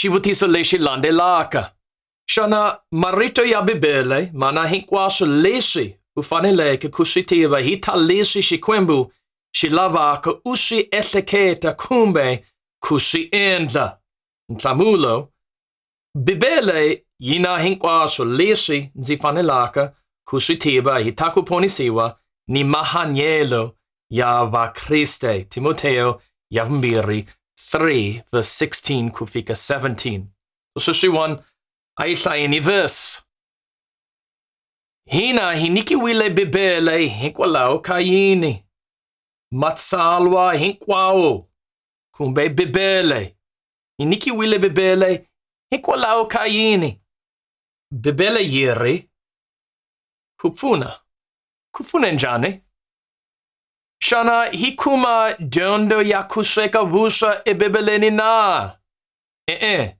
Xivutiso lexi landzelaka, Xana marito ya Bibele ma na hinkwaswo leswi u faneleke ku swi tiva hi ta leswi Xikwembu xi lavaka u swi ehleketa kumbe ku swi endla? Nhlamulo, Bibele yi na hinkwaswo leswi ndzi fanelaka ku swi tiva hi ta ku ponisiwa ni mahanyelo ya Vakriste. Timoteyo ya vumbirhi 3 verse 16 ku fika 17. Sweswiwani a hi hlayeni verse. Hina hi nyikiwile Bibele hikwalaho ka yini? Matsalwa hinkwawo kumbe Bibele. Hi nyikiwile Bibele hikwalaho ka yini? Bibele yi ri, Ku pfuna. Ku pfuna njhani? Xana hi kuma dyondzo ya ku sweka vuswa eBibeleni na? E-e.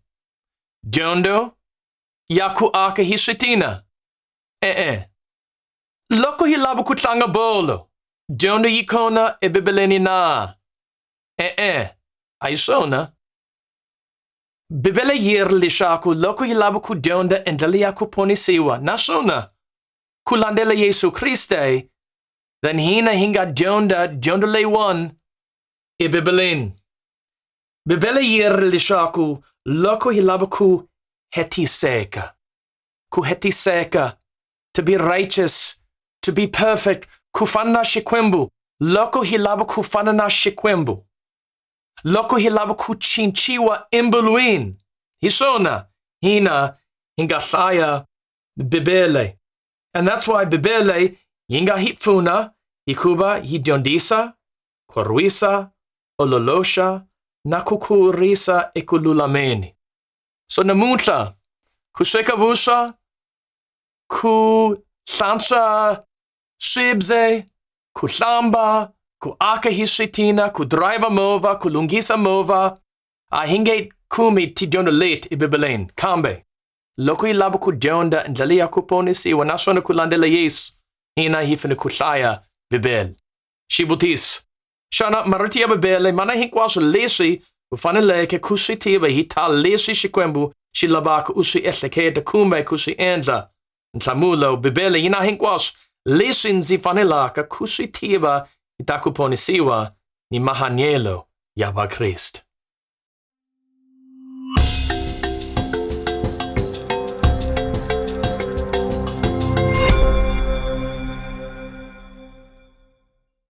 Dyondzo ya ku aka hi switina? E-e. Loko hi lava ku tlanga bolo, dyondzo yi kona eBibeleni na? E-e, a hi swona. Bibele yi ri leswaku loko hi lava ku dyondza endlela ya ku ponisiwa naswona ku landzela Yesu Kriste, then hina hi nga dyondza dyondzo leyiwani eBibeleni. Bibele yi ri leswaku loko hi lava ku hetiseka, ku hetiseka, to be righteous, to be perfect, ku fana na Xikwembu, loko hi lava ku fana na Xikwembu, loko hi lava ku cinciwa embilwini, hi swona hina hi nga hlaya Bibele. And that's why Bibele yi nga hi pfuna hikuva yi dyondzisa, khorwisa, ololoxa na ku kurisa eku lulameni. So namuntlha, ku sweka vuswa, ku hlantswa swibye, ku hlamba, ku aka hi switina, ku driver movha, ku lunghisa movha, a hi nge kumi tidyondzo leti eBibeleni. Kambe, loko hi lava ku dyondza ndlela ya ku ponisiwa naswona ku landzela Yesu, hina hi fanele ku hlaya Bibele. Xivutiso, Xana marito ya Bibele ma na hinkwaswo leswi u faneleke ku swi tiva hi ta leswi Xikwembu xi lavaka u swi ehleketa kumbe ku swi endla? Nhlamulo, Bibele yi na hinkwaswo leswi ndzi fanelaka ku swi tiva hi ta ku ponisiwa ni mahanyelo ya Vakreste.